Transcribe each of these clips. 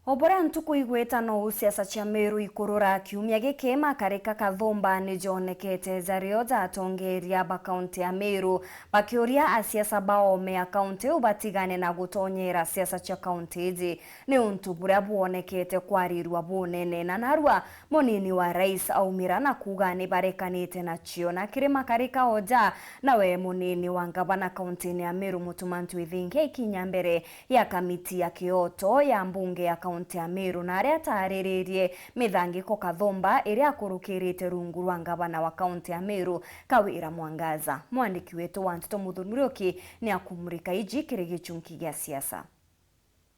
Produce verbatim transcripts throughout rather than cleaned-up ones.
O buria ntuku igwita nou siasa cia Meru ikurura, kiumia giki makarika kathumba ni jonekete jario ja atongeria ba kaunti ya Meru bakiuria asiasa ba oome a kaunti iu batigane na gutonyera siasa cia kaunti iji, ni untu buria bwonekete kwarirua bunene. Na narua munini wa rais aumira na kuuga ni barekanite nacio. Na kiri makarika o ja, nawe munini wa ngavana kauntine ya Meru, Mutuma M'Ethingia, ikinya mbere ya kamiti ya kioto ya mbunge ya kaunti ya Meru, na aria ataariririe mithangiko kathumba iria akurukirite rungu rwa ngavana wa kaunti ya Meru, Kawira Mwangaza. Mwandiki wetu wa nteto Muthoni Muriuki ni akumurika iji kiri gichunki gia siasa.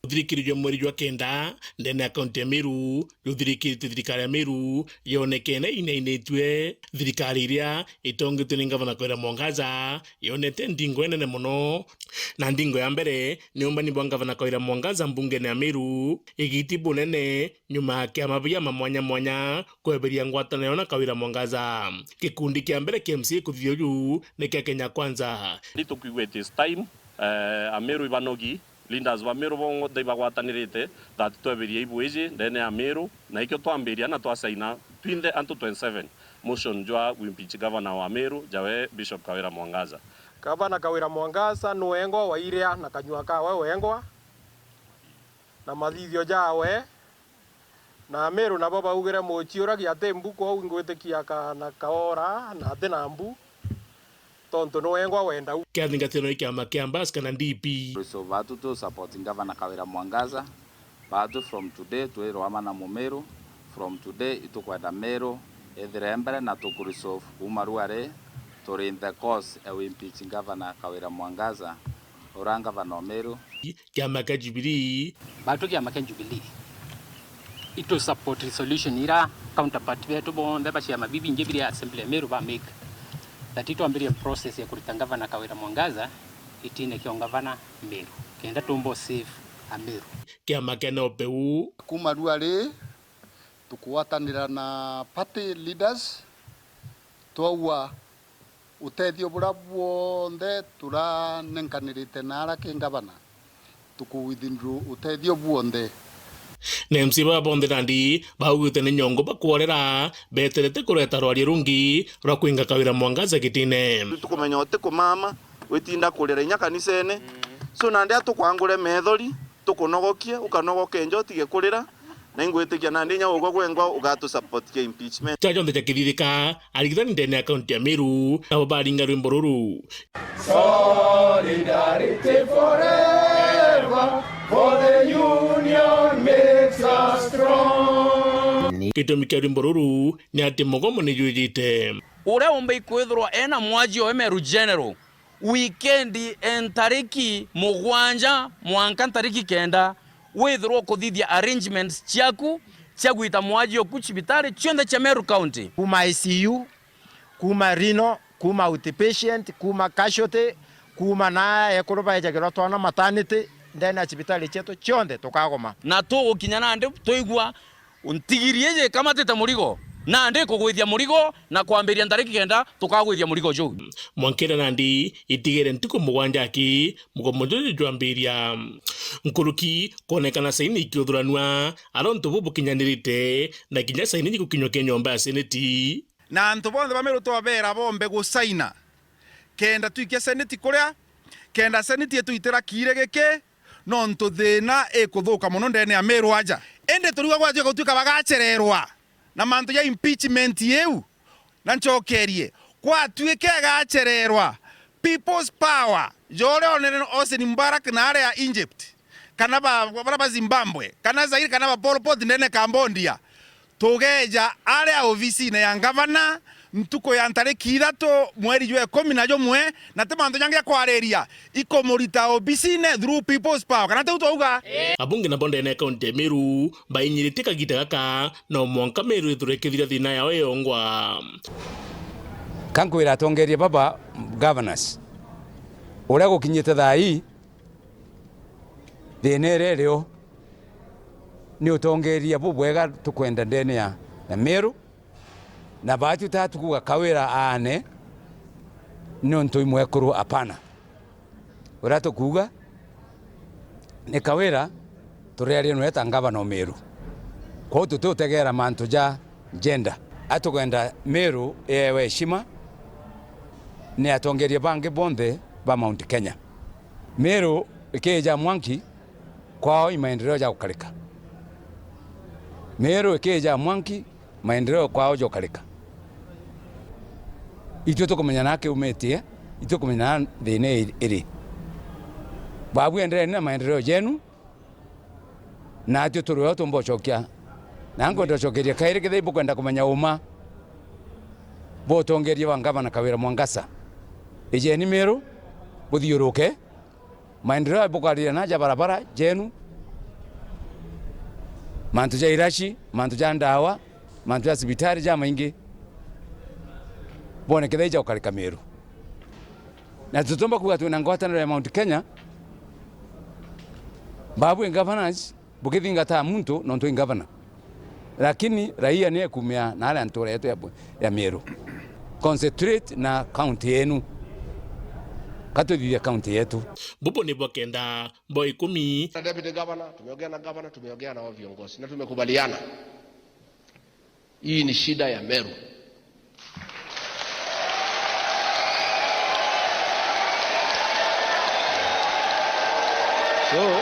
Uthirikiri jwa mweri jwa kenda ndene ya kaunti ya Meru, juthirikirite thirikari ya Meru yonekene inainitue. Thirikari iria itongetwe ni ngavana Kawira Mwangaza yonete ndingo inene mono, na ndingo ya mbere ni umbani bwa ngavana Kawira Mwangaza mbungene ya Meru, igiti bunene nyuma ya kiama biama mwanya mwanya kweberia ngwataniro na Kawira Mwangaza. Gikundi kia mbere kia M C A kuthithia uju ni kia Kenya Kwanza. Ni tukwigua it is time, eh, Ameru ibanogi, leaders ba Meru bonthe ibagwatanirite that tweberie ibu iji ndene ya Meru, na ikio twambiria na twasaina twinthe antu twenty-seven motion jwa gwimpeach governor wa Meru, jawe Bishop Kawira Mwangaza. Gavana Kawira Mwangaza ni wengwa wairia na kanyua kawe wengwa na mathithio jawe, na Ameru nabo baugire, "Muchi uragia ati mbu, kwou ingwitikia kana kaora na ati na mbu, tontu ni wengwa wenda u." Kiathingatiro ni kiama kia Ambassador na D P. So, batu tu support Gavana Kawira Mwangaza, batu from today twirwama na Mumiru, from today itukwenda Miru ithire mbere na tukuresolve kuma ruari, turi in the course e impeach Gavana Kawira Mwangaza, ura Gavana o Miru. Kiama kia Jubilee. Batu kiama kia Jubilee itu support resolution ira counterpart betu bonthe ba ciama bibingi biri Assembly ya Meru ba make, that itwambirie process ya kurita Gavana Kawira Mwangaza itine kio ngavana Meru, kenda tumbo save a Meru. Kiama kia NOPEU. Kuma ruari tukugwatanira na party leaders, twaua utethio buria bwonthe turanenkanirite na ara ki ngavana, tuku withdraw utethio bwonthe. Na M C A baba bonthe nandi baugite ni nyongo bakworera, beterete kureta rwaria rungi rwa kwinga Kawira Mwangaza gitine. Tukumenya uti kumama, witinda kurira inya kanisene. So nandi atukwangure methori, tukunogokie, ukanogoke nja, utige kurira, na ingwitikia nandi inya ugwe gwengwa ugatu support kia impeachment. Kia jonthe jakithithika, arigitani ndene ya kaunti ya Meru nabo baringa rwimbo ruru. Solidarity forever, for the union makes us strong. Gitumi kia rwimbo ruru ni ati mugomo ni jwijite. Uria umbe ikwithirwa ena mwaji o Meru General, weekend e ntariki mugwanja mwanka ntariki kenda, withirwe ukuthithia arrangements ciaku cia gwita mwaji oku cibitari cionthe cia Meru County. Kuma I C U, kuma renal, kuma outpatient, kuma casualty, kuma na ekuru baejagirwa twana maternity, ndene ya cibitari cietu cionthe tukagoma. Na tugukinya nandi twaigua ntigiri iji ikamatite murigo, nandi ikugwithia murigo, na kwambiria ntariki kenda tukagwithia murigo juu. Mwankira nandi itigere ntuku mugwanja aki mugomo juju jwambiria. Nkuruki kwonekana saini ikiuthuranua, aria untu buu bukinyanirite, na kinya saini igukinyukia nyomba ya seneti. Na antu bonthe ba Meru twabeera bombe gusaina, kenda twikia seneti kuria, kenda seneti ituitira kiiri giki, nontu thina ikuthuka mono ndene ya Meru aja. Indi turiuga gwatuika gutuika bagacererwa na mantu ja impeachment iu, na ncokerie, gwatuika igacererwa, People's Power, ja uria onere Hosni Mubarak na aria Egypt, kana ba, baria ba Zimbabwe, kana Zaire, kana ba Pol Pot ndene Cambodia, tugeeja aria obisine ya ngavana ntuku ya ntariki ithatu mweri jwa ikumi na jumwe, na ti mantu jangi ja kwariria, ikumurita obisine through People's Power. Kana tiu twauga? Abunge nabo ndene ya kaunti ya Meru bainyiritie kagita gaka, no mwanka Meru ithirwe ikithira thina yao yongwa. Ka nkwira atongeria baba governors, uria gukinyite thaa ii, thina iria irio ni utongeria bubwega tukwenda ndene ya, ya Meru, na baatu ta tukuuga Kawira aane niuntu i mwekuru, apana. Uria tukuuga ni Kawira Turiaria nwe ta ngavana o Meru. Kwou tutiutegeera mantu ja gender. Atukwenda Meru yeewe heshima ni atongeria bangi bonthe ba Mount Kenya. Meru ikija mwanki, kwao i maendeleo ja gukarika. Meru ikija mwanki, maendeleo kwao jokarika. Itwi tukumenya na kiumitie, itwi kumenya na thina iri. Babu endereeni na maendeleo jenu, na atwi turi o tumbocokia. Na nkwenda ucokeria kairi kethira ibukwenda kumenya uma bwa utongeria wa ngavana Kawira Mwangaza. Ijeni Meru, buthiuruke, maendeleo bukwariria na ja barabara jenu, mantu ja iraci, mantu ja ndawa, mantu ja cibitari jamaingi, bone kethira ija gukarika Meru. Na tutiumba kuuga twina ngwataniro ya Mount Kenya, babu governance bukithingataa muntu nontu i ngavana. Lakini raia ni ekumia na aria ntura yetu ya, ya Meru. Concentrate na county yenu. Katuthithia county yetu. Bubu ni bwa kenda, bwa ikumi. Na deputy governor, tumeongea na governor, tumeongea na wao viongozi na tumekubaliana. Hii ni shida ya Meru. So,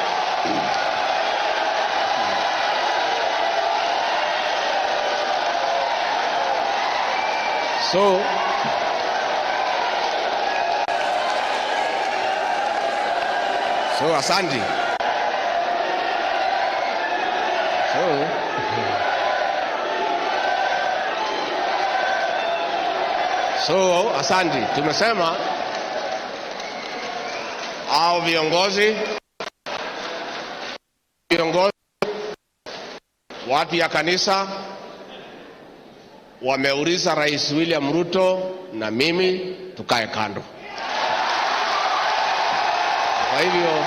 so, so, asante. So, so, asante. Tumesema hao viongozi, viongozi, watu ya kanisa, wameuliza Rais William Ruto na mimi tukae kando. Kwa hivyo,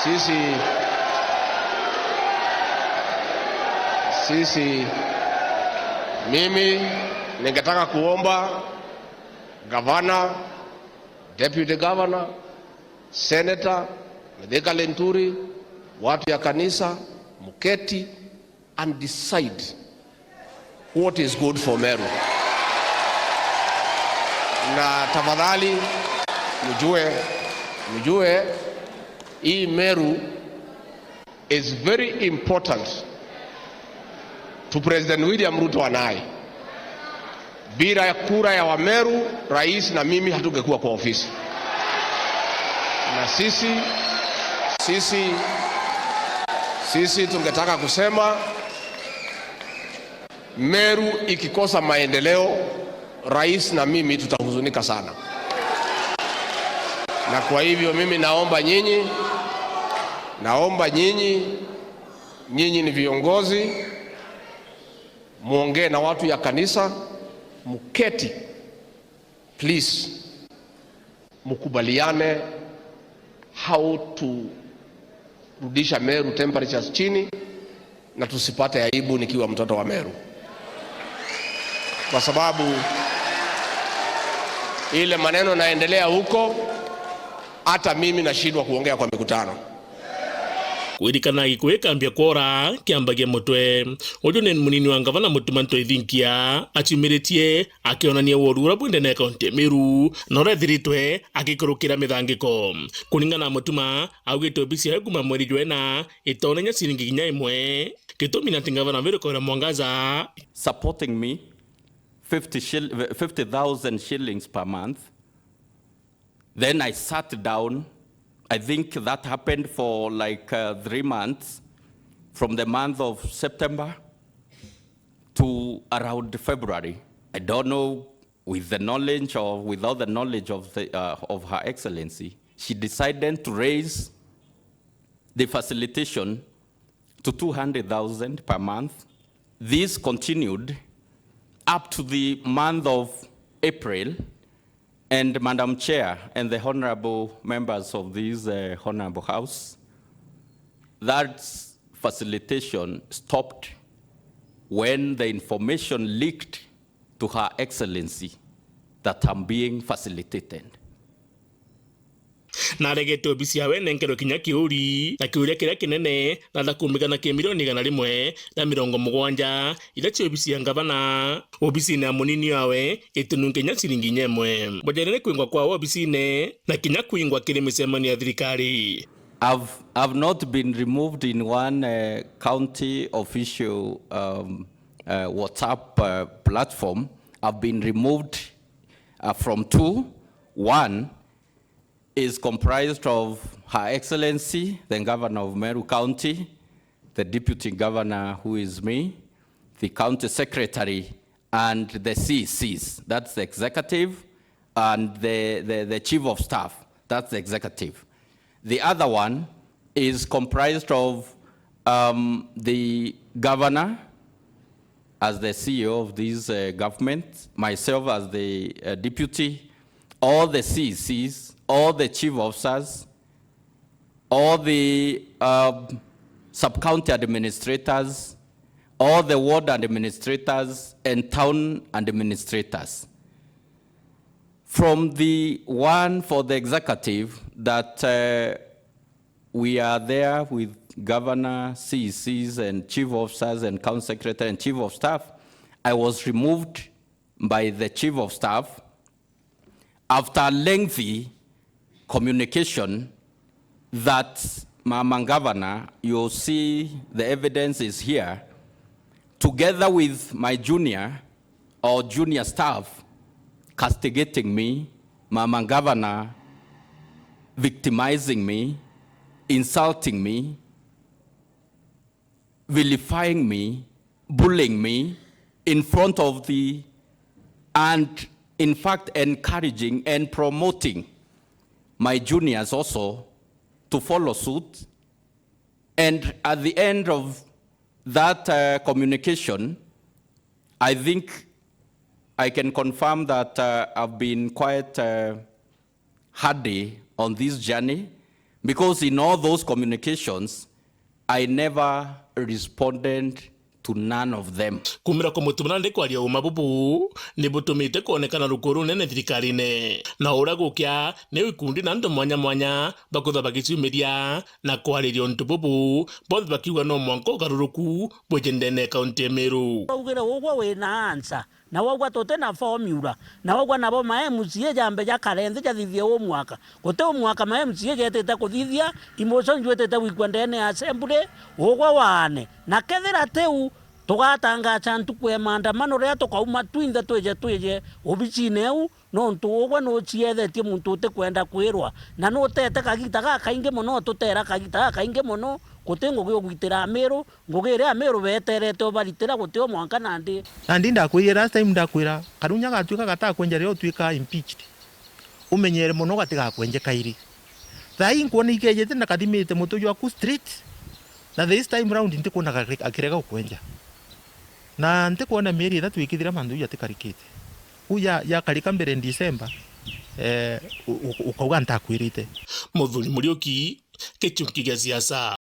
sisi, sisi, mimi ningetaka kuomba gavana, deputy governor, senator, Mithika Linturi, watu ya kanisa, mketi, and decide what is good for Meru. Na tafadhali mjue, mjue hii Meru is very important to President William Ruto and I. Bila ya kura ya Wameru, rais na mimi hatungekuwa kwa ofisi. Na sisi, sisi, sisi tungetaka kusema, Meru ikikosa maendeleo, rais na mimi tutahuzunika sana. Na kwa hivyo mimi naomba nyinyi, naomba nyinyi, nyinyi ni viongozi, muongee na watu ya kanisa, muketi, please, mukubaliane how to rudisha Meru temperatures chini na tusipate aibu nikiwa mtoto wa Meru, kwa sababu ile maneno naendelea huko, hata mimi nashindwa kuongea kwa mikutano. Kwirikana gikuu gikambia kwora kiambagia mutwe. Uju ni munini wa ngavana Mutuma M'Ethingia aciumiritie akionania woru uria bwindene kaunti ya Meru na uria ethiritwe agikurukira mithangiko. Kuringana na Mutuma, augite obisi yayo kuuma mweri jwa ina itonenya ciringi kinya imwe. Gitumi ni ati ngavana Mary Kawira Mwangaza supporting me fifty shil-, fifty thousand shillings per month. Then I sat down. I think that happened for, like, uh, three months, from the month of September to around February. I don't know, with the knowledge or without the knowledge of the, uh, of Her Excellency, she decided to raise the facilitation to two hundred thousand per month. This continued up to the month of April, and Madam Chair and the honorable members of this, uh, honorable House, that facilitation stopped when the information leaked to Her Excellency that I'm being facilitated. Na aregete obisi yawe enenkerwe kinya kiuri na kiuria kiria kinene na thakumika na kimirioni igana rimwe na mirongo mugwanja iria cia obisi ya ngavana. Obisine ya munini wawe itununke kinya ciringi inya imwe. Bwajene ni kwingwa kwawe obisine na kinya kwingwa kiri micemanio ya thirikari. I've, I've not been removed in one, uh, county official, um, uh, WhatsApp, uh, platform. I've been removed, uh, from two. One is comprised of Her Excellency, the Governor of Meru County, the Deputy Governor, who is me, the County Secretary, and the C Cs, that's the executive, and the, the, the chief of staff, that's the executive. The other one is comprised of, um, the governor as the C E O of this, uh, government, myself as the, uh, deputy, all the C Cs, all the chief officers, all the, um, sub-county administrators, all the ward administrators and town administrators. From the one for the executive that, uh, we are there with governor, C Cs and chief officers and county secretary and chief of staff, I was removed by the chief of staff after a lengthy communication that, Mama Governor, you'll see the evidence is here, together with my junior or junior staff, castigating me, Mama Governor, victimizing me, insulting me, vilifying me, bullying me in front of the, and in fact encouraging and promoting my juniors also to follow suit. And at the end of that, uh, communication, I think I can confirm that, uh, I've been quite, uh, hardy on this journey, because in all those communications, I never responded to none of them. Kumira kwa mutumira ndi kwaria uma bubu ni butumite kwonekana rukuo runene thirikarine. Na uria gukia ni ikundi na antu mwanya mwanya bakwithwa bagiciumiria na kwariria untu bubu, bonthe bakiuga no mwanka ugaruruku bwije ndene ya kaunti ya Meru. Augire, ugwe wina answer. Na waugwa tuti na formula, na waugwa nabo ma M C A jambe jakare nthi jathithie uu mwaka. Guti uu mwaka ma M C A jetite kuthithia, i motion jwitite gwikua ndene ya assembly, ugwe waane. Na kethira tiu, tugatangaca ntuku ya maandamano riria tukauma twinthe twije twije obicine iu, nontu ugwe nuciethetie muntu utikwenda kwirwa, na nutete kagita gakaingi mono, tutera kagita gakaingi mono, guti ngugi ugwitira Amiru, Ngugi iria Amiru beterete ubaritira guti o mwanka nandi. Nandi ndakwirire last time, ndakwira, Karunya gatuika gatakwenja riria utuika impeached, umenyere mono gatigakwenje kairi. Thaa ii nkwona ikejete na kathimite mutwe jwaku straight, na this time round ntikwona gaki-, akirega gukwenja. Na ntikwona mieri ithatu ikithira mantu jau jatikarikite. Kuu ja-, jakarika mbere December, eh, u-, u-, ukauga ntakwirite. Muthuri Muriuki, Gichunki gia siasa.